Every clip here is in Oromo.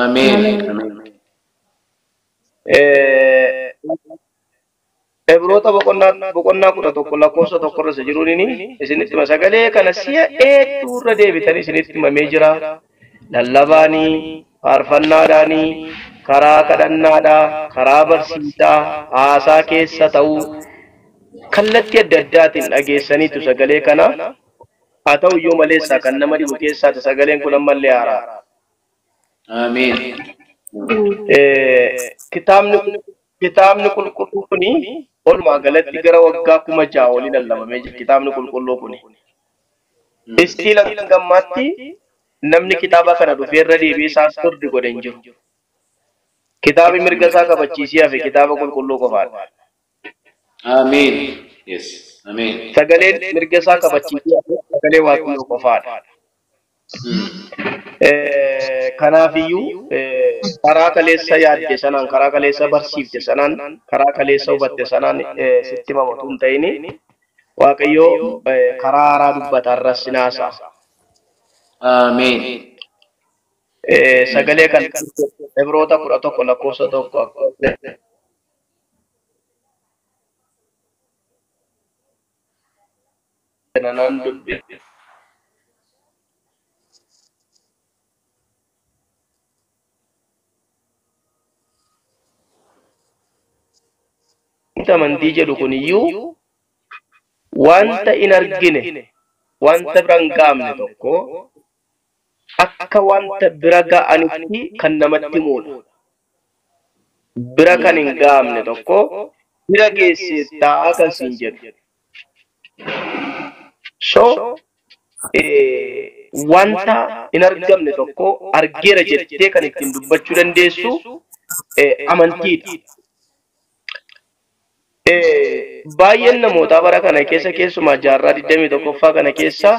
Ameen. Ameen. Ibroota boqonnaa 11 lakkoofsa 1 irra isa jiruun isinitti hima. Sagalee kana si'a hedduu irra deebitanii isinitti himamee jira. Lallabaanii, faarfannaadhaanii, karaa kadhannaadhaa, karaa barsiisaa, haasaa keessa ta'uu kallattii adda addaatiin dhageessaniitu sagalee kana. Haa ta'u iyyuu maleessaa kan nama dhibu keessaati sagaleen kun ammallee haaraadha. Ameen. Kitaabni qulqulluu kuni walumaa galatti gara waggaa 6000 olii lallabamee jira kitaabni qulqulluu kuni. Istiila gammaatti namni kitaaba kana dhufee irra deebi'ee saansurdi godhe hin jiru. Kitaabni mirga isaa kabachiisee hafe kitaaba qulqulluu qofaadha. Ameen. Yes. Ameen. Sagaleen mirga isaa kabachiisee hafe sagalee Waaqayyoo qofaadha. Kanaafiyyuu karaa kaleessa yaadde sanaan, karaa kaleessa barsiifte sanaan, karaa kaleessa hubatte sanaan sitti himamatu hin ta'ini Waaqayyoo karaa haaraa dubbata irras sinaasaa. Ameen. Sagalee kan Ibroota 11 lakkoofsa 1 akka nan dubbisa. Amantii jedhu kuniyyuu wanta hin argine, wanta bira hin ga'amne tokko akka wanta bira ga'anitti kan namatti himudha. Bira kan hin ga'amne tokko bira geessee taa'aa kan siin jedhu. So wanta hin argamne tokko argeera jettee kan ittiin dubbachuu dandeessu amantiidha. Baay'een namootaa bara kana keessa keessumaa jaarraa 21ffaa kana keessa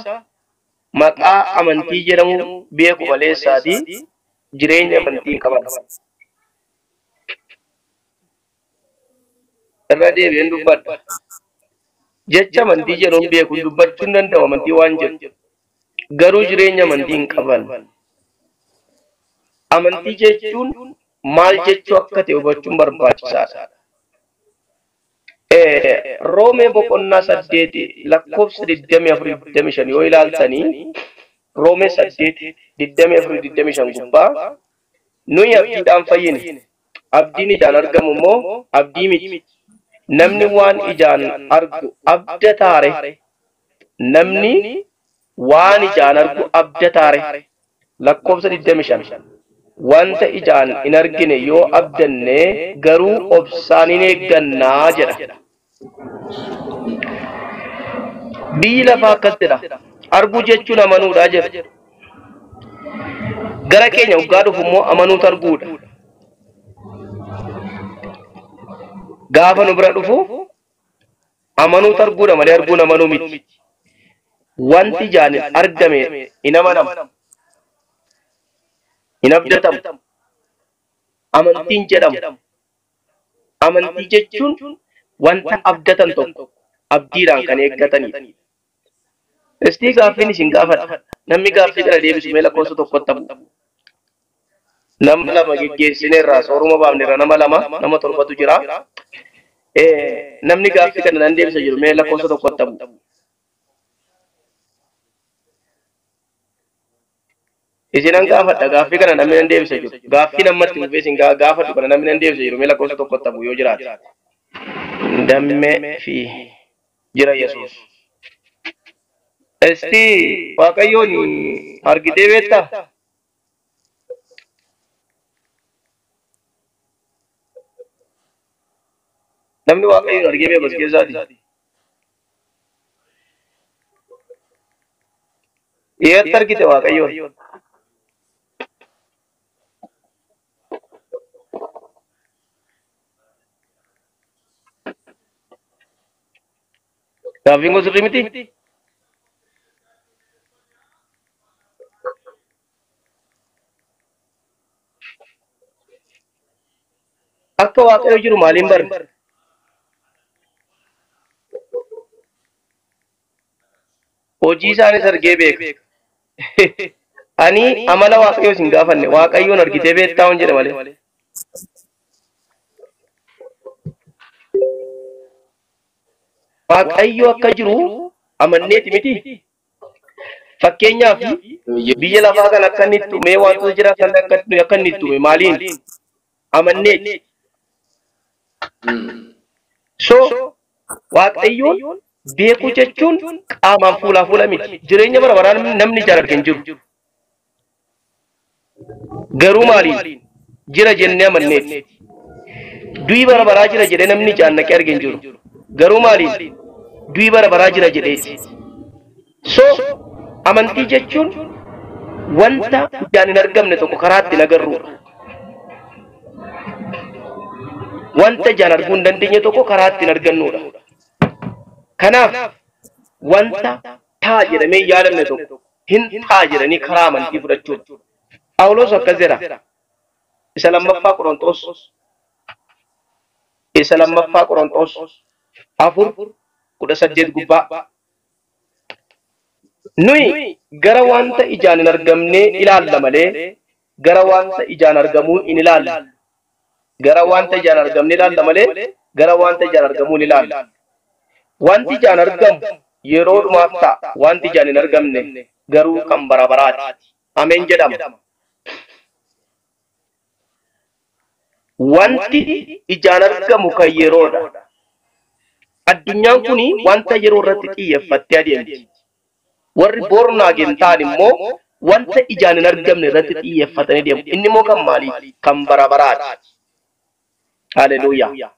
maqaa amantii jedhamu beeku maleessaati jireenya amantii hin qaban. Irra deebi'een dubbadha. Jecha amantii jedhuun beeku dubbachuu hin danda'u amantii waan jedhu. Garuu jireenya amantii hin qaban. Amantii jechuun maal jechuu akka ta'e hubachuun barbaachisaadha. Roomee boqonnaa 8 lakkoofsa 24 25 yoo ilaaltanii Roomee 8 24 25 gubbaa nuyi abdiidhaan fayyine. Abdiin ijaan argamu immoo abdii miti. Namni waan ijaan argu abdataare. Namni waan ijaan argu abdataare. Lakkoofsa 25. Wanta ijaan hin argine yoo abdanne garuu obsaan hin eeggannaa jedha. Biyyi lafaa akkas jedha. Arguu jechuun amanuudha jedha. Gara keenya waggaa dhufu immoo amanuutu arguudha. Gaafa nu bira dhufu amanuutu arguudha malee arguun amanuu miti. Wanti ijaan argame hin amanamu. Hin abdatamu. Amantiin jedhamu. Amantii jechuun wanta abdatan tokko abdiidhaan kan eeggatanidha. Istii gaaffiin isin gaafadha. Namni gaaffii kana deebisu mee lakkoofsa tokkotti hafu. Nama lama geggeessineerraa sooruma baafneerra nama lama nama torbatu jira. Namni gaaffii kana nan deebisa jiru mee lakkoofsa tokkotti hafu. Isinan gaafadha gaaffii kana namni nan deebisa jiru. Gaaffii namatti fufee isin gaafadhu kana namni nan deebisa jiru mee lakkoofsa tokkotti hafu yoo jiraate. Dammee fi jira Yesuus. Isti Waaqayyoon argitee beektaa? Namni Waaqayyoon argee beeku as keessaati. Eessatti argite Waaqayyoon? Gaaffiin kun sirrii miti? Akka Waaqayyo jiru maaliin barre? Hojii isaanis argee beeka. Ani amala Waaqayyoo isin gaafanne Waaqayyoon argitee beektaa waan jedhe malee. Waaqayyo akka jiru amanneeti miti. Fakkeenyaaf biyya lafaa kan akka inni itti uume wantoota jira kan akka inni itti uume maaliin amanneeti. So Waaqayyoon beekuu jechuun qaamaan fuulaa fuula miti. Jireenya bara baraan namni ijaan arge hin jiru. Garuu maaliin jira jennee amanneeti. Du'i bara baraa jira jedhee namni ijaan naqee arge hin jiru. Garuu maaliin du'i bara baraa jira jedheeti. So amantii jechuun wanta ijaan hin argamne tokko karaa ittiin agarruudha. Wanta ijaan arguu hin dandeenye tokko karaa ittiin argannuudha. Kanaaf wanta taa jedhamee hin yaadamne tokko hin taa jedhanii karaa amantii fudhachuudha. Phaawulos akkas jedha. Isa lammaffaa Qorontos isa lammaffaa Qorontos 4:18 gubbaa. Nuyi gara wanta ijaan hin argamne ilaalla malee gara wanta ijaan argamuu hin ilaallu. Gara wanta ijaan argamne ilaalla malee gara wanta ijaan argamuu hin ilaallu. Wanti ijaan argamu yeroo dhumaaf ta'a. Wanti ijaan hin argamne garuu kan bara baraati. Ameen jedhama. Wanti ijaan argamu kan yeroodha. Addunyaan kun wanta yeroo irratti xiyyeeffattee adeemti. Warri boornaagen ta'an immoo wanta ijaan hin argamne irratti xiyyeeffatanii deemu. Inni immoo kan maaliiti? Kan bara baraati. Haleluuyaa.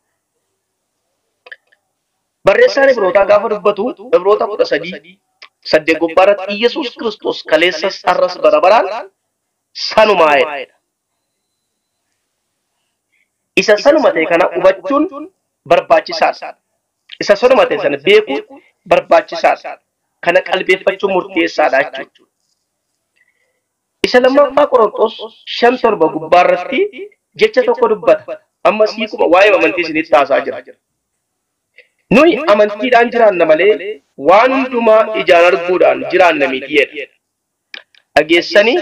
Barreessaan Ibrootaa gaafa dubbatu Ibroota 13:8 gubbaa irratti Iyyasuus Kiristoos kaleessas har'as bara baraan sanumaa'edha. Isa sanuma ta'e kana hubachuun barbaachisaadha. Isa sanuma ta'e sana beekuun barbaachisaadha. Kana qalbeeffachuun murteessaadha jechuudha. Isa lammaffaa Qorontos 5:7 gubbaa irratti jecha tokko dubbata. Amma siikuma waa'ee amantii isinitti haasaa jira. Nuyi amantiidhaan jiraanna malee waan hundumaa ijaan arguudhaan jiraanna miti jedha. Dhageessanii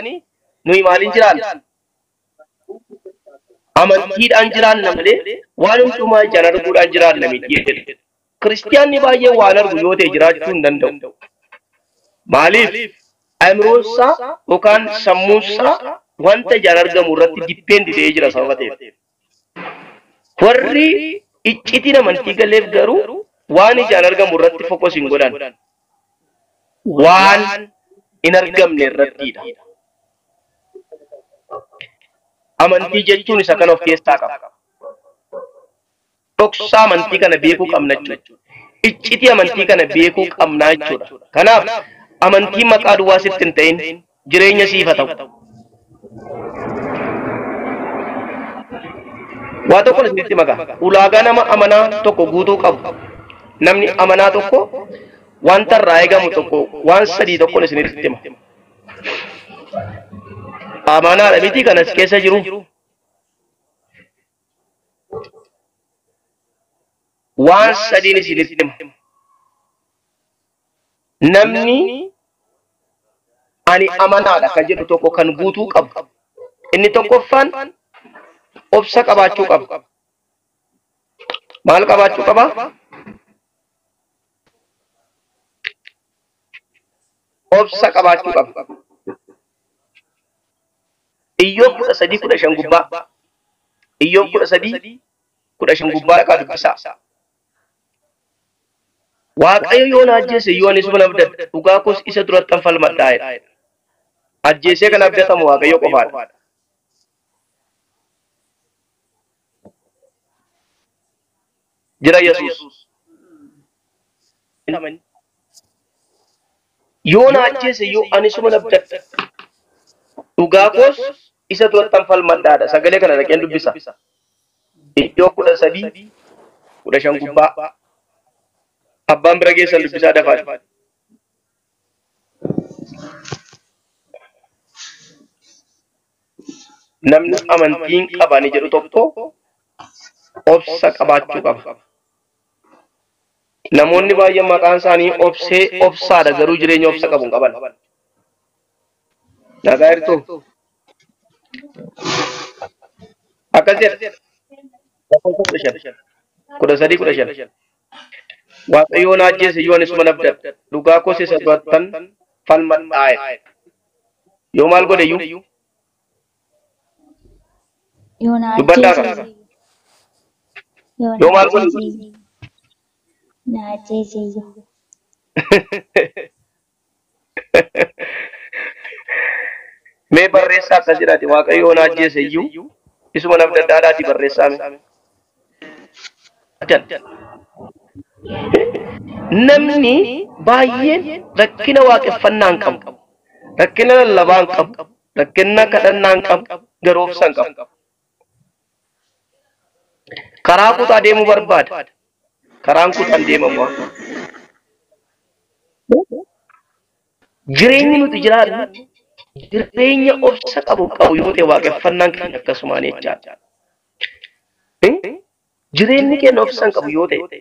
nuyi maaliin jiraanna? Amantiidhaan jiraanna malee waan hundumaa ijaan arguudhaan jiraanna miti jedha. Kiristiyaanni baay'een waan argu yoo ta'e jiraachuu hin danda'u. Maaliif? Aimiroonsaa yookaan sammuunsaa wanta ijaan argamu irratti dippeendi ta'ee jira sababa ta'eef. Warri iccitiin amantii galeef garuu waan ijaan argamu irratti fokus hin godhan. Waan hin argamne irrattidha. Amantii jechuun isa kana of keessaa qaba. Dhoksaa amantii kana beekuu qabna jechuudha. Iccitii amantii kana beekuu qabna jechuudha. Kanaaf amantii maqaa duwwaa sitti hin ta'in jireenya siif haa ta'u. Waa tokko isinitti maka. Ulaagaa nama amanaa tokko guutuu qabu. Namni amanaa tokko wanta irraa eegamu tokko waan sadii tokkoon isinitti hima. Amanaadha miti kanas keessa jiru. Waan sadiin isinitti hima. Namni ani amanaadha kan jedhu tokko kan guutuu qabu. Inni tokkoffaan obsa qabaachuu qaba. Maal qabaachuu qaba? Obsa qabaachuu qaba. Iyyoob 13:15 gubbaa. Iyyoob 13:15 gubbaa dhaqaa dubbisaa. Waaqayyo yoo na ajjeese iyyuu ani isuma abdadha. Dhugaa koos isa duratti falmadhaa jedha. Ajjeesee kan abdatamu Waaqayyo qofaadha. Jira Yesuus. Yoo na ajjeese iyyuu ani isuma abdadha. Dhugaa koos isa duratti falmadhaadha. Sagalee kana dhaqeen dubbisa. Iyyoob 13:15 gubbaa. Abbaan bira geessan dubbisaa dafaati. Namni amantiin qabani jedhu tokko obsa qabaachuu qaba. Namoonni baay'een maqaan isaanii obsee obsaadha garuu jireenya obsa qabu hin qaban. Nagaa jirtuu? Akkas jedha. Lakkoofsa 15. 13 15. Waaqayyo na ajjeese iyyuu ani isuma abdadha. Dhugaa koos isa durattan falmadhaa jedha. Yoo maal godhe iyyuu? Yoo na Dubbadhaa ajjeese kana. Yoo Yoo na maal godhe ajjeese iyyuu? iyyuu. Na ajjeese iyyuu. Mee barreessaa akkas jedhaati. Waaqayyo na ajjeese iyyuu isuma abdadhaadhaati barreessaa mee. Namni baay'een rakkina waaqeffannaa hin qabu. Rakkina lallabaa hin qabu. Rakkina kadhannaa hin qabu. Garuu obsa hin qabu. Karaa kutaa deemuu barbaada. Karaan kutaan deemamu. Jireenyi nuti jiraannu jireenya obsa qabu yoo ta'e waaqeffannaan keenya akkasumaan jechaadha. Jireenyi keenya obsa hin qabu yoo ta'e,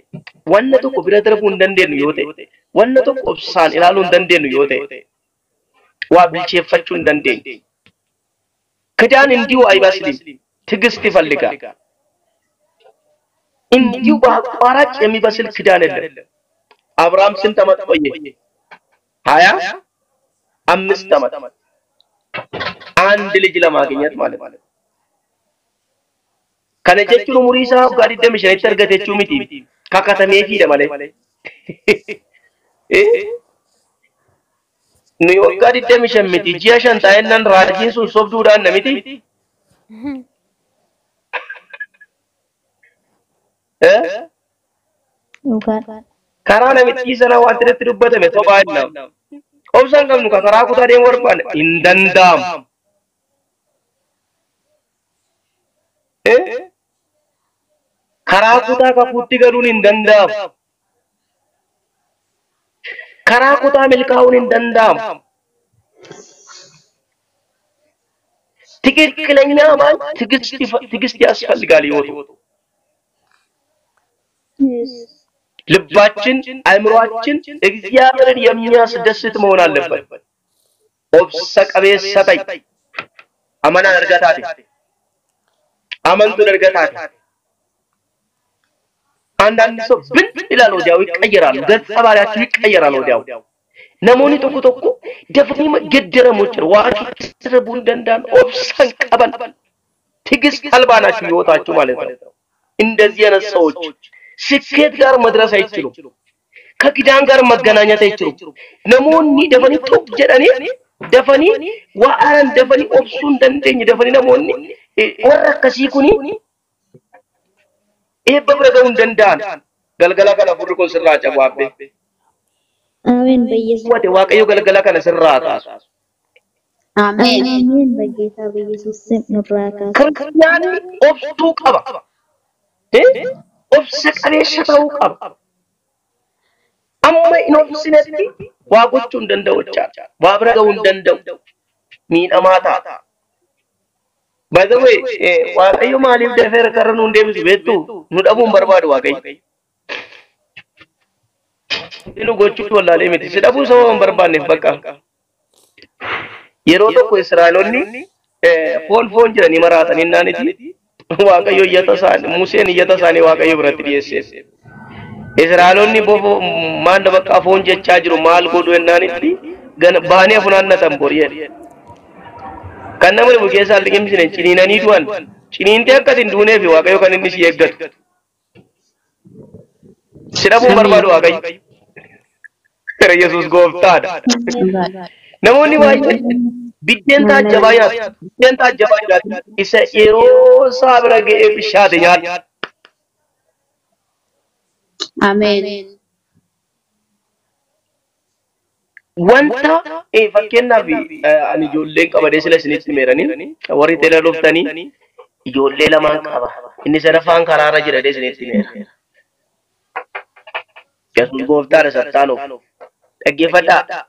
wanna tokko bira darbuu hin dandeenyu yoo ta'e, wanna tokko obsaan ilaaluu hin dandeenyu yoo ta'e, waa bilcheeffachuu hin dandeenyu. ክዳን እንዲሁ አይበስልም፣ ትዕግስት ይፈልጋል። እንዲሁ በአቋራጭ የሚበስል ክዳን የለም። አብርሃም ስንት ዓመት ቆየ? 25 ዓመት አንድ ልጅ ለማግኘት ማለት ነው። Kana jechuun umurii isaa waggaa 25tti argate jechuu miti. Kakatameefiidha malee. Nuyi waggaa 25 miti ji'a 5 taa'ennaan raajiin sun sobduudhaan na miti. Dhugaadha. Karaa namichi sana wanti irratti dubbatame sobaa hin namu. Obsa hin qabnu karaa kutaa deemuu barbaanne hin danda'amu. Karaa kutaa kakuutti galuun hin danda'amu. Karaa kutaa milkaa'uun hin danda'amu. ትክክለኛ ማለት ትዕግስት ያስፈልጋል። ህይወቱ ልባችን አእምሯችን እግዚአብሔርን የሚያስደስት መሆን አለበት። ኦብሰ ቀቤሰ ተይ አመናን እርገታቴ አመንቱን እርገታቴ። አንዳንድ ሰው ብን ይላል፣ ወዲያው ይቀየራሉ። ገጸ ባህሪያቸው ይቀየራል ወዲያው። Namoonni tokko tokko dafanii geddaramu jechuudha. Waa keessa darbuu hin danda'an, obsa hin qaban, ትዕግስት አልባ ናቸው ህይወታቸው ማለት ነው። እንደዚህ አይነት ሰዎች ስኬት ጋር መድረስ አይችሉም። ከኪዳን ጋር መገናኘት አይችሉም። Namoonni dafanii ጡብ jedhanii dafanii waa aaran dafanii obsuu hin dandeenye dafanii namoonni warra akkasii kuni eebba bira ga'uu hin danda'an. Galgala kana furri kun sirraa cabu abbee. Ameen በኢየሱስ Wate Waaqayyo galgala kana sirraa kaasu. Ameen. አሜን በጌታ በኢየሱስ ስም nurraa kaasu. Kiristaanni obsuu qaba. Obsa qabeessa ta'uu qaba. Amma hin obsinetti waa gochuu hin danda'u jechaadha. Waa bira ga'uu hin danda'u. Miidhamaa ta'a. By the way, Waaqayyo maaliif dafee karra nuun deebisu beektuu? Nu dhabuu hin barbaadu Waaqayyo. Nu gochuu wallaalee miti. Si dhabuu sababa hin barbaanneef bakka. Yeroo tokko Israa'eloonni foon foon jedhanii maraatanii naaniti Waaqayyo iyyata isaanii Museen iyyata isaanii Waaqayyo biratti dhiyeesseef. Israa'eloonni maal bakka foon jechaa jiru maal godhu jennaanitti baanii funaannatan boriyeen. Kan nama dhibu keessaa liqimsine ciniinanii du'an. Ciniintee akkas hin duuneef Waaqayyo kan inni si eeggatu. Si dhabuu hin barbaadu Waaqayyo. Gara Yesuus gooftaadha. Namoonni baay'een biddeen taajjabaa nyaatu. Biddeen taajjabaa nyaatu. Isa yeroo isaa bira ga'ee bishaate nyaatu. Ameen. Wanta fakkeenyaaf ani ijoolleen qabadee sila isinitti meeranii warri teela dhuftanii ijoollee lamaan qaba. Inni sadaffaan karaarra jira jedhee isinitti meera. Yesuus gooftaadha sattaanuuf. Dhaggeeffadhaa.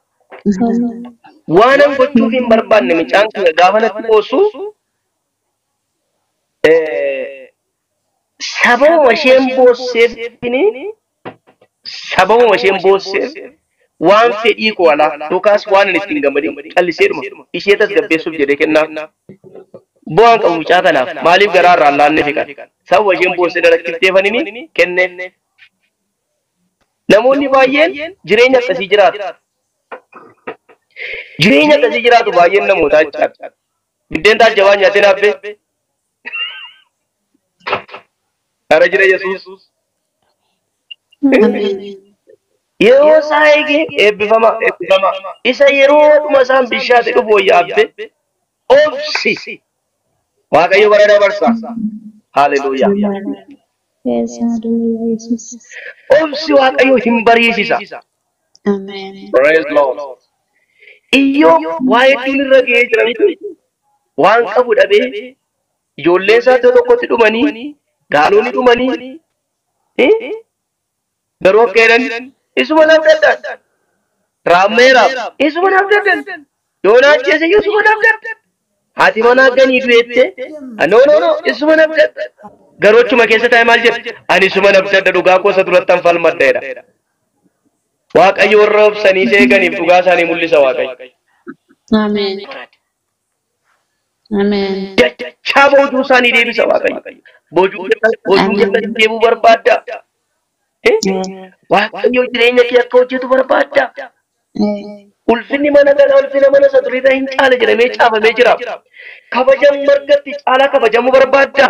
Waanan gochuuf hin barbaanne mucaan kiyya gaafa natti qoosu sababuma isheen boosseef sababuma isheen boosseef Waan fedhii koo alaa yookaas waan ani ittiin gammadin calliseedhuma ishee tasgabbeessuuf jedhee kennaaf. Bu'aan qabu mucaa kanaaf maaliif garaa irraa hin laanne fiqan? Sababa isheen boossee na rakkifteefanini kenneef. Namoonni baay'een jireenya akkasii jiraatu. Jireenya akkasii jiraatu baay'een namootaa jechaadha. Biddeen taajjabaa nyaatee naaffee. Hara jira Yesuus. Ameen. Yeroo isaa eegee eebbifama eebbifama. Isa yeroo dhuma isaan bishaate dhufu wayya abbe obsi. Waaqayyo bara dabarsa. Haleluuyaa. Yes, hallelujah, Yesus. Obsi Waaqayyo hin bariisisa. Ameen. Praise Lord. Iyyoo waa hedduun irra ga'ee jira miti. Waan qabu dhabee ijoolleen isaa iddoo tokkotti dhumanii gaalonni dhumanii garuu akka jedhan isuma naaf dadhan. Raammeeraaf isuma naaf dadhan. Yoonaa ajjeese isuma naaf dadhan. Haati manaa ganii du'eette no no no isuma naaf dadhan. Garuu achuma keessa taa'e maal jedha? Ani isuma naaf dadha dhugaa koo isa duratti an falmadha jedha. Waaqayyo warra obsanii isa eeganiif dhugaa isaanii mul'isa Waaqayyo. Ameen. Ameen. Dachaa boojuu isaanii deebisa Waaqayyo. Boojuu keessatti deebuu barbaadda. Waaqayyo jireenya kee akka hojjetu barbaadda. Ulfinni mana kanaa ulfina mana isa duriirra hin caale jedhamee caafamee jira. Kabajan margatti caalaa kabajamuu barbaadda.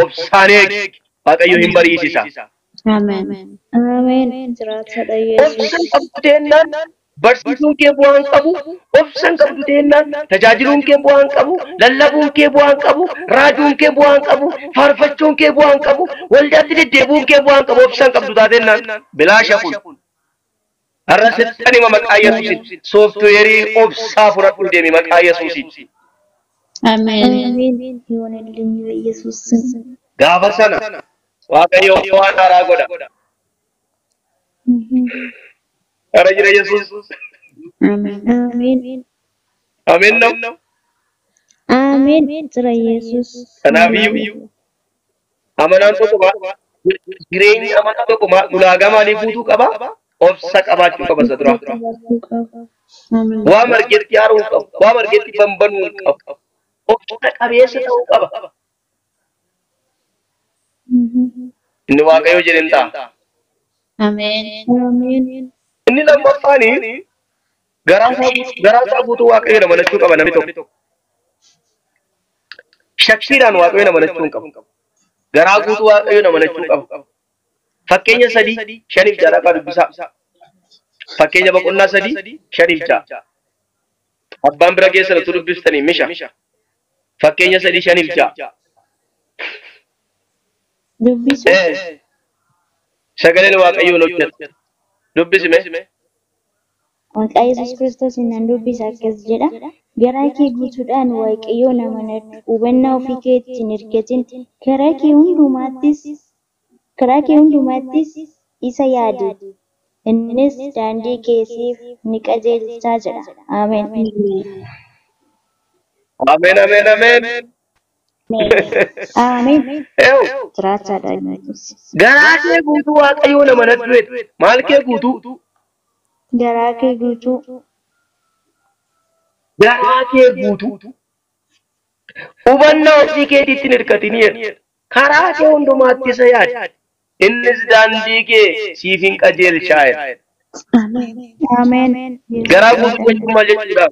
Obsaan eegi. Waaqayyo hin bariisisa. Ameen. Ameen. Jiraatadha Yesus. Obsan qabdu teennaan barsiisuun kee bu'aa hin qabu. Obsan qabdu teennaan tajaajiluun kee bu'aa hin qabu. Lallabuun kee bu'aa hin qabu. Raajuun kee bu'aa hin qabu. Faarfachuun kee bu'aa hin qabu. Waldaatti deddeebi'uun kee bu'aa hin qabu. Obsan qabdu taateennaan bilaasha kun. Har'a sittan hima maqaa Yesuusiin. Sooftiweerii obsaa fudhadhu deemi maqaa Yesuusiin. Ameen. አሜን ይሆንልኝ በኢየሱስ ስም። Gaafa sana Waaqayyo waan haaraa godha. Hara jira Yesuus. Ameen. አሜን Ameen nam. አሜን jira Yesus. Kanaafiyyuu amanaan tokko jireenyi amanaa tokko ulaagaa maalii guutuu qaba? Obsa qabaachuu qaba isa dura. Ameen. Waa margetti haaruu hin qabu. Waa margetti banbanuu hin qabu. Obsa qabeessa ta'uu qaba. Inni Waaqayyo jedheen ta'a. Ameen. አሜን Inni lammaffaani garaa isaa guutuu Waaqayyoon amanachuu qaba namni tokko. Shakkiidhaan Waaqayyoon amanachuu hin qabu. Garaa guutuu Waaqayyoon amanachuu qaba. Fakkeenya 3, 5 fi 6 dhaqaa dubbisaa. Fakkeenya boqonnaa 3, 5 fi 6. Abbaan bira geessan utuu dubbistanii misha. Fakkeenya 3, 5 fi 6. Dubbisu. Sagaleen Waaqayyoon hojjeta. Dubbisime. Maqaa Yesuus Kiristoos nan dubbisa akkas jedha. Garaa kee guutuudhaan Waaqayyoon amanadhu. Hubannaa ofii keetti hin hirkatin. Karaa kee hundumaattis isa yaadi. Innis daandii kee siif ni qajeelcha jedha. Ameen. Ameen ameen ameen. Ameen. Eew. Jiraataadha Yesuus. Garaa kee guutuu Waaqayyoon amanadhu jedhe. Maal kee guutuu? Garaa kee guutuu. Garaa kee guutuu. Hubannaa ofii keetiitti hin hirkatin jedhe. Karaa kee hundumaatti isa yaadi. Innis daandii kee siif hin qajeelchaa jedhe. Ameen. Garaa guutuu jechuun maal jechuudha?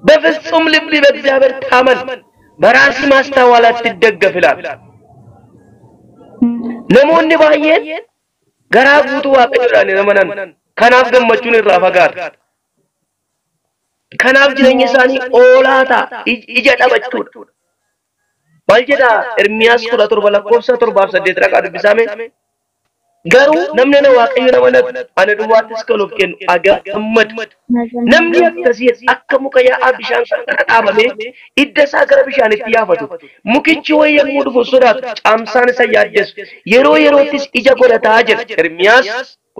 በፍጹም ልብ በእግዚአብሔር ታመን፣ በራስ ማስተዋል አትደገፍ ይላል። Namoonni baay'een garaa guutuu Waaqayyoodhaan hin amanan. Kanaaf gammachuun irraa fagaata. Kanaaf jireenya isaanii oolaa ta'a. Ija dhabachuudha. Maal jedhaa Ermiyaas 17 lakkoofsa 7 fi 8 dhaqaa dubbisaame. Garuu namni ana Waaqayyoon amanatu ana duwwaattis kan of kennu gammadu. Namni akkasii akka muka yaa'aa bishaan qarqara dhaabamee hidda isaa gara bishaanitti yaafatu. Mukichi wayii yommuu dhufu sodaatu caamsaan isa yaaddessu. Yeroo yeroottis ija godhataa jedha Ermiyaas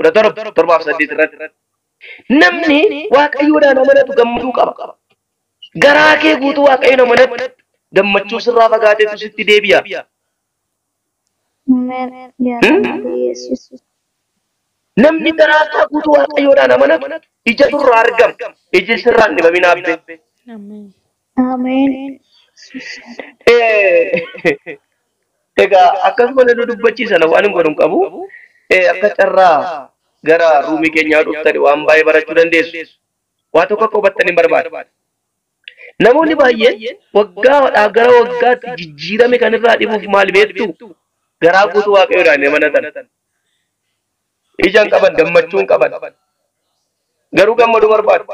17 7 fi 8 irratti. Namni Waaqayyoodhaan amanatu gammaduu qaba. Garaa kee guutuu Waaqayyoon amanatu gammachuu sirraa fagaateetu sitti deebi'a. Namni garaa isaa guutuu Waaqayyoodhaan amanatu ija durraa argama. Iji sirraa hin dhibamin abbe. Ameen. Ameen. Egaa akkasuma nu dubbachiisan waan hin godhu hin qabu. Akka carraa gara ruumii keenyaa dhuftani waan baay'ee barachuu dandeessu. Waa tokko akka hubattan hin barbaadu. Namoonni baay'een waggaadhaa gara waggaatti jijjiirame kan irraa dhibuuf maal beektu? Garaa guutuu Waaqayyoodhaan amanatan. Ija hin qaban, gammachuu hin qaban. Garuu gammaduu barbaadu.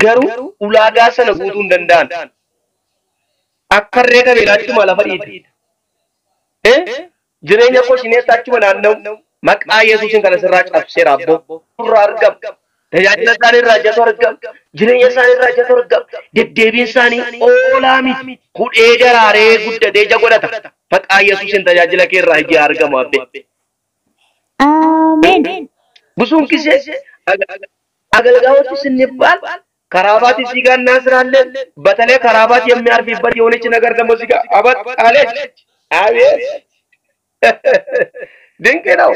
Garuu ulaagaa sana guutuu hin danda'an. Akka harree kabeelaa achuma lafa dhiita. Jireenya koo shineessa achuma naanna'u maqaa Yesuusiin kana sirraa cabseera abboo. Irraa argama. Tajaajila isaanii irraa ijatu argama. Jireenya isaanii irraa ijatu argama. Deddeebiin isaanii oolaa miti. Hudhee daraaree guddatee ija godhata. Maqaa Yesuusiin tajaajila kee irraa iji argamu abbee. Ameen. ብዙውን ጊዜ አገልጋዮች ስንባል ከራባት እዚህ ጋር እናስራለን። በተለይ ከራባት የሚያርፍበት የሆነች ነገር ደግሞ እዚህ ጋር አበጥ አለች። አቤት ድንቅ ነው፣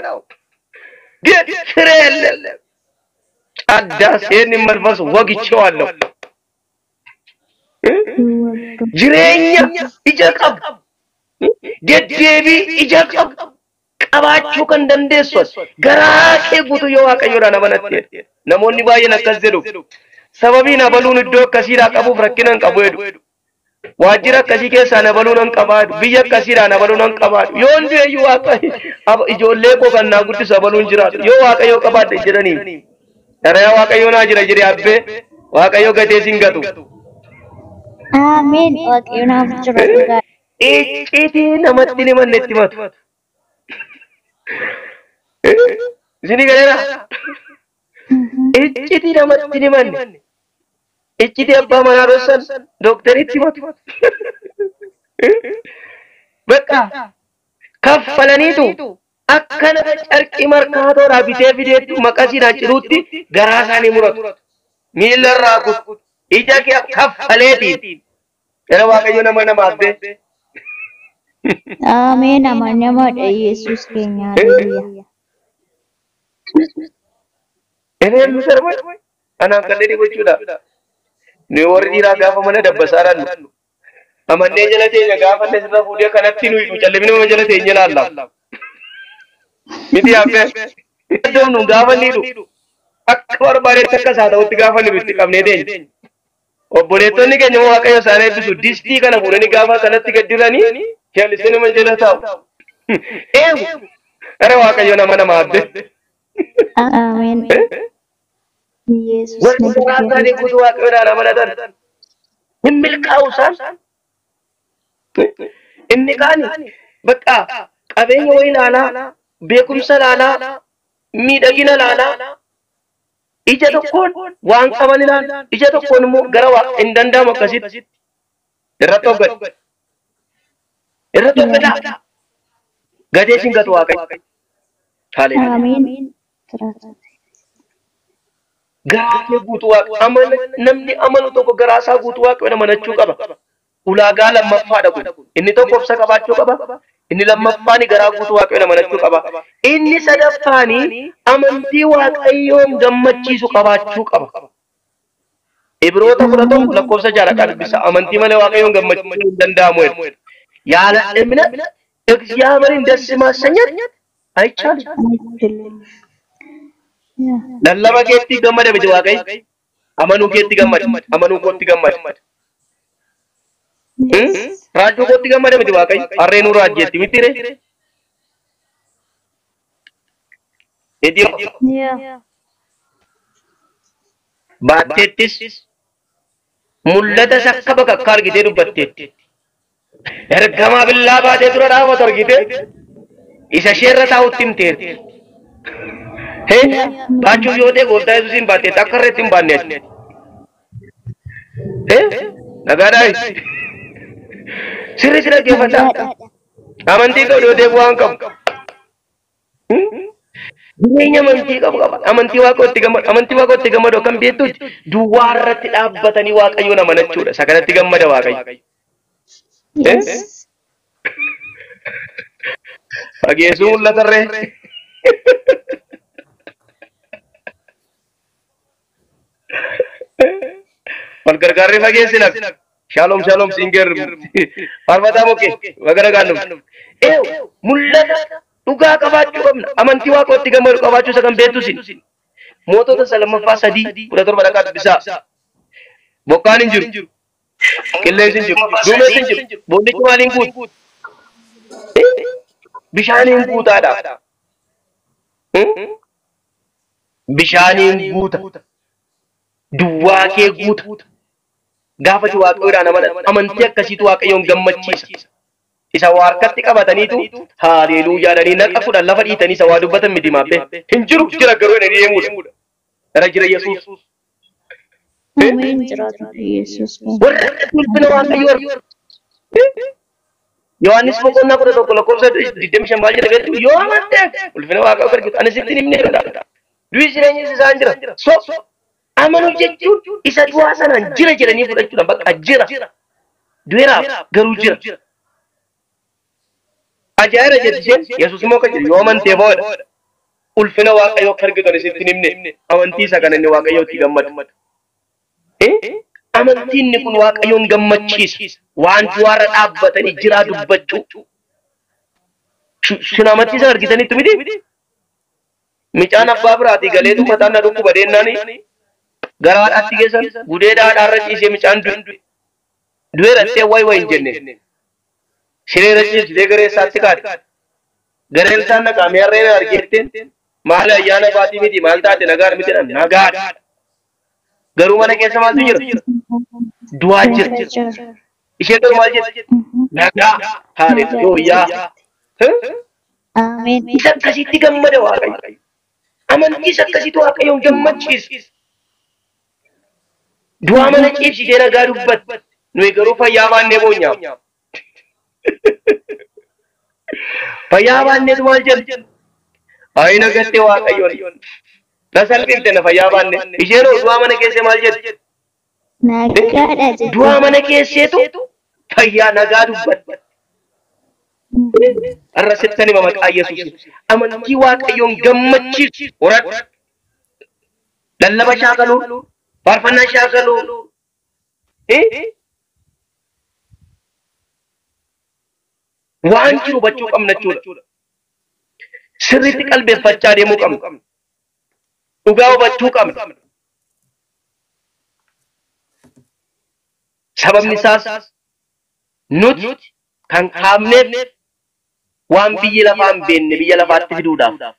ግን ፍሬ የለም። ጫዳስ ይህን መንፈስ ወግቼዋለሁ። ጅሬኛ ኢጀቀብ ደደቢ ኢጀቀብ qabaachuu kan dandeessu garaa kee guutuu yoo Waaqayyoodhaan amanatte namoonni baay'een akkas jedhu sababiin abaluun iddoo akkasiidhaa qabuuf rakkina hin qabu jedhu waajjira akkasii keessaa abaluun hin qabaadhu biyya akkasiidhaan abaluun hin qabaadhu yoo hundi iyyuu waaqa ijoollee koo kan naa guddisu abaluun jiraatu yoo Waaqayyoo qabaadhe jedhanii darayaa Waaqayyoo naa jira jedhee abbee Waaqayyoo gatee sin gatu. Ameen. Waaqayyo naaf jira dhugaa. Icciitii namatti ni manne itti matu. Isinii galeera? Icciitii namatti ni manne. Icciitii abbaa manaa dhossan dookteritti himatu. Bakka kaffalaniitu akka nama carqii markaatoodhaa bitee fideetti maqasiidhaan ciruutti garaa isaanii muratu. Miila irraa kutu. Ija kee kaffaleeti. Gara Waaqayyo nama namaaf bee. Ameen. Amanamaadha Yesuus keenya. Haleluuyaa. Inni sarba anaan kanneen gochuudha. Nuyi warri dhiiraa gaafa mana dabbasaa dhannu. Amannee jala teenya gaafa inni sirra fuudhee kanatti nuyi nu callisnee nama jala teenya ilaalla. Miti yaabbee. Iddoon gaafa inni hidhu akka barbaadetti akka isaa ta'utti gaafa inni itti qabnee teenya. Obboleettonni keenya immoo Waaqayyo isaan eebbisu distii kana fuudhanii gaafa kanatti gad diranii callisee nama jala taa'u. Eewu! Gara Waaqayyo nama nama abbe. Ameen. Yesuus Warri na garaa isaanii gargaara. guutuu Waaqayyoodhaan amanatan hin milkaa'u isaan. Inni kaani bakka qabeenya wayii ilaalaa, beekumsa ilaalaa, miidhagina ilaalaa, ija tokkoon waan qaban ilaala, ija tokkoon immoo gara waaqa hin danda'amu akkasitti. Irratti of gadi. Irratti of gadaa. Gadee siin gatu Waaqayyo. Haleluuyaa. Ameen. Jiraata. Garaa kee guutuu waaqa amana namni amanu tokko garaa isaa guutuu waaqayyoon amanachuu qaba. Ulaagaa lammaffaadha kun. Inni tokko obsa qabaachuu qaba. Inni lammaffaani garaa guutuu waaqayyoon amanachuu qaba. Inni sadaffaani amantii waaqayyoon gammachiisu qabaachuu qaba. Ibroota 11 lakkoofsa 6 dubbisa. Amantii malee waaqayyoon gammachiisuu hin danda'amu jedha. ያለ እምነት እግዚአብሔርን ደስ ማሰኘት አይቻልም። አይችልም። ያ Lallaba keetti gammada miti Waaqayyo. Amanuu keetti gammada. Amanuu kootti gammada. Yes. Raajuu kootti gammada miti Waaqayyo. Harree nuu raajjeetti miti ree. Idiyo Yeah. baatteettis mul'ata isa akka bakakkaa argitee dubbatteetti. Ergamaa billaa baatee dura dhaabatu argitee isa isheerra taa'utti himteerti. Hee baachuuf yoo ta'e gooftaa Yesuusiin baatteetti akka irratti hin baanne ati. Hee nagaadhaa sirri si dhaggeeffadhaa. Nagaadha. Amantii qabu yoo ta'e bu'aan qabu. Jireenya amantii qabu qaba. Amantii waaqootti gammadu. Amantii waaqootti gammadu akkam beektuuti duwwaa irratti dhaabbatanii waaqayyoon amanachuudha. Isa kanatti gammada waaqayyo. Yes. Fageessuu mul'atarree. Wal gargaarree fageessina. Shalom shalom singer. Faarfataa mokkee bagara gaannu. Eew mul'ata dhugaa qabaachuu qabna. Amantii waaqootti gammadu qabaachuu isa kan beektu sin. Mootota isa lammaffaa 3:17 dhaqaa dubbisaa. Bokkaan hin jiru. Qilleensi hin jiru. Duumessi hin jiru. Boollichi maaliin guutu? Bishaaniin guutaadha. Bishaaniin guuta. Duwwaa kee guuta. Gaafa ati waaqayyoodhaan amanatu amantii akkasiitu waaqayyoon gammachiisa. Isa waa harkatti qabataniitu haaleluuyaa jedhanii naqa kudhan lafa dhiitanii isa waa dubbatan miti maabbee. Hin jiru jira garuu jedhanii deemuudha. Gara jira Yesuus. Ameen jiraatu Yesuus. Warra akkatti ulfina waaqayyoo argu. Yohaannis boqonnaa 11 lakkoofsa 25 maal jedha beektu? Yoo amante ulfina waaqayyoo argitu. Ani sitti hin himne jedha. Du'i jireenyis isaan jira. So amanuu jechuun isa du'aa sanaan jira jedhanii fudhachuudha. Bakka jira. Du'eeraaf garuu jira. Ajaa'iba jetti isheen Yesuus immoo kan jedhu yoo amantee booda ulfina waaqayyoo akka argitu ani sitti hin himne. Amantii isa kana inni waaqayyootti gammadu. Amantiin inni kun waaqayyoon gammachiisa. Waan du'aarra dhaabbatanii jiraa dubbachuu. Sin amantii sana argitaniittu miti? Micaan abbaa biraatii galeetu mataan na dhukkuba deennaan gara haadhaatti geessan gudeeda haadhaarra ciisee micaan du'e. Du'eera jettee wayi wayi hin jenne. Sireera ciisitee garee isaatti kaate. Gareen isaan naqaamee harreen argeetteen maal ayyaana baatii miti maal taate nagaan miti jedhan nagaadha. Garuu mana keessa maaltu jira? Du'aa jira. Isheen garuu maal jetti? Nagaa. Haaleluyyaa. Ameen. Isa akkasitti gammada Waaqayyo. Amantii isa akkasitti Waaqayyoon gammachiisa. Du'aa mana ciibsitee nagaa dubbatti. Nuyi garuu fayyaa baannee boonyaaf. Fayyaa baanneetu maal jenna? Ayi nagattee Waaqayyoon. Na salphifte na fayyaa baanne. Isheen hoo du'aa mana keessee maal jetti? Nagaadha jetti. Du'aa mana keesseetu fayyaa nagaa dubbatti. Har'a sittan hima maqaa Yesuusiin. Amantii Waaqayyoon gammachiisu horadhu. Lallaba shaakaluu, faarfannaa shaakaluu. Waan jiru hubachuu qabna jechuudha. Sirriitti qalbeeffachaa deemuu qabna. Dhugaa hubachuu qabna. Sababni isaas nuti kan kaafneef waan biyyi lafaa hin beekne biyya lafaatti fiduudhaaf.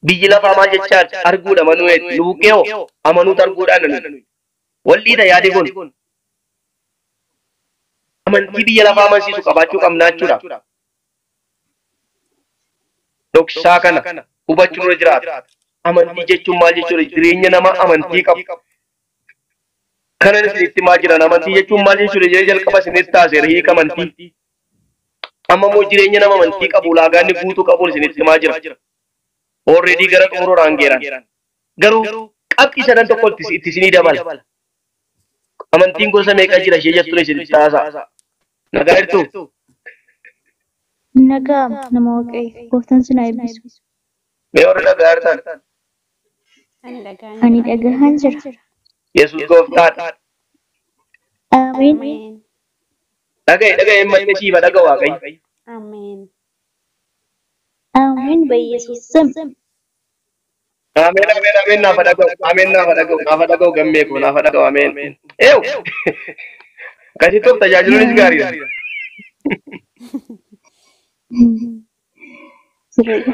Biyyi lafaa maal jechaa arguudha manu'eet nu buqqee hoo amanuutu arguudhaan nuyi. Wal dhiita yaadi kun. Amantii biyya lafaa amansiisu qabaachuu qabna jechuudha. Dhoksaa kana hubachuu nurra jiraata. Amantii jechuun maal jechuudha? Jireenya nama amantii qabu. Kanan isinitti maal jiran amantii jechuun maal jechuudha? Jedhee jalqaba isinitti taaseera hiika amantii. Amma immoo jireenya nama amantii qabu ulaagaa inni guutuu qabuun isinitti himaa jira. Already gara xumuruudhaan geeran. Garuu qabxii sadan tokko itti isinii dabala. Amantiin gosa meeqa jira ishee jettuun isinitti taasaa. Nagaa jirtuu? Nagaa nama waaqayyo. Gooftaan sin haa eebbisu. Mee warri nagaa jirtan? Ani dhagaan Ani jira. dhagahaan jira. Yesuus gooftaadha. Ameen. Ameen. Dhaga'i dhaga'i malee siifa dhaga waaqayyo. Ameen. Ameen በኢየሱስ ስም። Ameen ameen ameen naafa dhaga'u ameen naafa dhaga'u naafa dhaga'u gammee koo naafa dhaga'u ameen. Eew akkasitti of tajaajiluunis gaariidha. Sirriidha.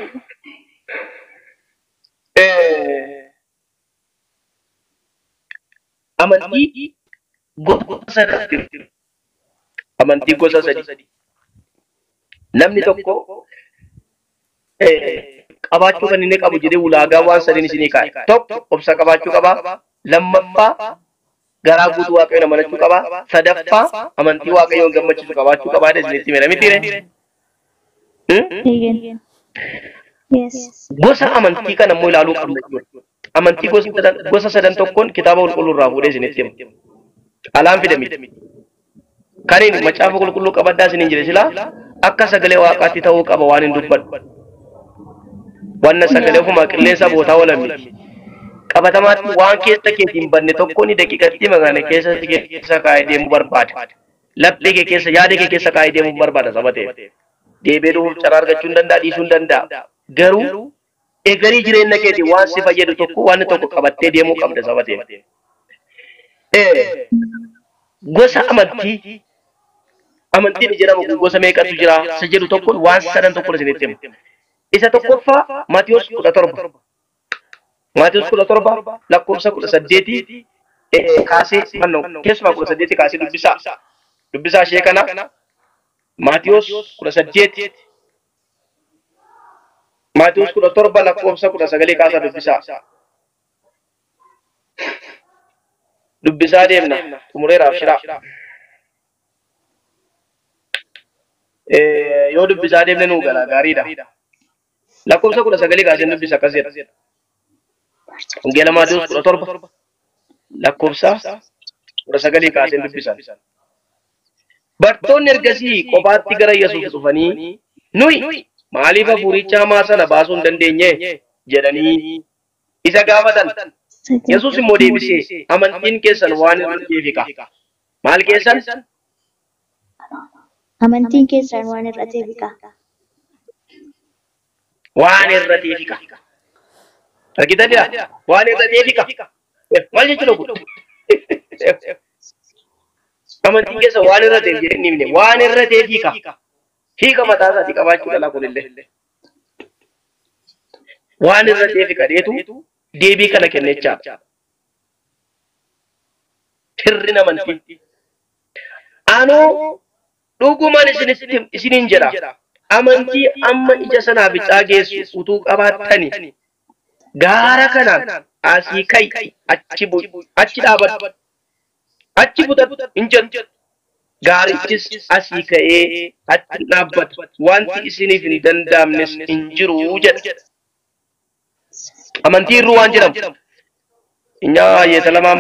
Amantii gosa sadiitu jira. Amantii gosa sadi. Namni tokko qabaachuu kan inni qabu jedhee ulaagaa waan sadiin isinii kaa'e. Tokko obsa qabaachuu qaba. Lammaffaa garaa guutuu waaqayyoon amanachuu qaba. Sadaffaa amantii waaqayyoon gammachiisu qabaachuu qaba. Isinitti himera miti ree? Eegen. Yes. Gosa amantii kana immoo ilaaluu qabna jechuudha. Amantii gosa sadan tokkoon kitaaba qulqulluu irraa fuudhee isinitti hima. Alaan fide miti. Kaniin macaafa qulqulluu qabaddaa isiniin jedhe silaa akka sagalee waaqaatti ta'uu qaba waan hin dubbadhu. Wanna sagalee ofumaa qilleensa bootaa oolan miti. Qabatamaatti waan keessa keetiin banne tokko ni daqiiqatti magana keessa keessa kaa'ee deemuu barbaada. Laphee kee keessa yaada kee keessa kaa'ee deemuu barbaada saba ta'eef. Deebi'ee dhufuuf carraa argachuu hin danda'a dhiisuu hin danda'a. Garuu egarii jireenya keetiin waan si fayyadu tokko waan tokko qabattee deemuu qabda saba ta'eef. Gosa amantii amantiin jedhamu kun gosa meeqatu jira isa jedhu tokkoon waan sadan tokkoon isinitti hima. Isa tokkoffaa Maatiyos 17. Maatiyos 17 lakkoofsa 18 kaasee mannoo keessumaa 18 kaasee dubbisaa. Dubbisaa ishee kana Maatiyos 18 Maatiyos 17 lakkoofsa 19 kaasaa dubbisaa. Dubbisaa deemna xumureeraaf shiraa. Yoo dubbisaa deemne nuu gala gaariidha. Lakkoofsa 19 kaasee dubbisa akkas jedha. Wangeela Maatiyos 17 lakkoofsa 19 kaasee dubbisan. Bartoonni ergasii kophaatti gara Yesuus dhufanii nuyi maaliif hafuuricha hamaa sana baasuu hin dandeenye jedhanii isa gaafatan. Yesuus immoo deebisee amantiin keessan waan hir'ateefi ka. Maal keessan? Amantiin keessan waan hir'ateefi ka. Waan hir'ateefi ka. Argitaniidha? Waan hir'ateefi ka. Maal jechuudha kun? Amantiin keessa waan hir'ateef jedhee hin himne. Waan hir'ateefi ka. Hiika mataa isaatii qabaachuu dhala kunillee. Waan hir'ateefi kadheetu deebii kana kenne jechaadha. Hir'ina amantii. Anoo dhugumaan isiniin jedha. Amantii amma ija sanaa bicaa geessu utuu qabaattani gaara kanaan asii ka'i achi dhaabadhu achi butadhu hin jettu. Gaarichis asii ka'ee achi dhaabbata. Wanti isiniif hin danda'amnes hin jiru jedha. Amantii irruu waan jedhamu. Inyaa yeetalamaa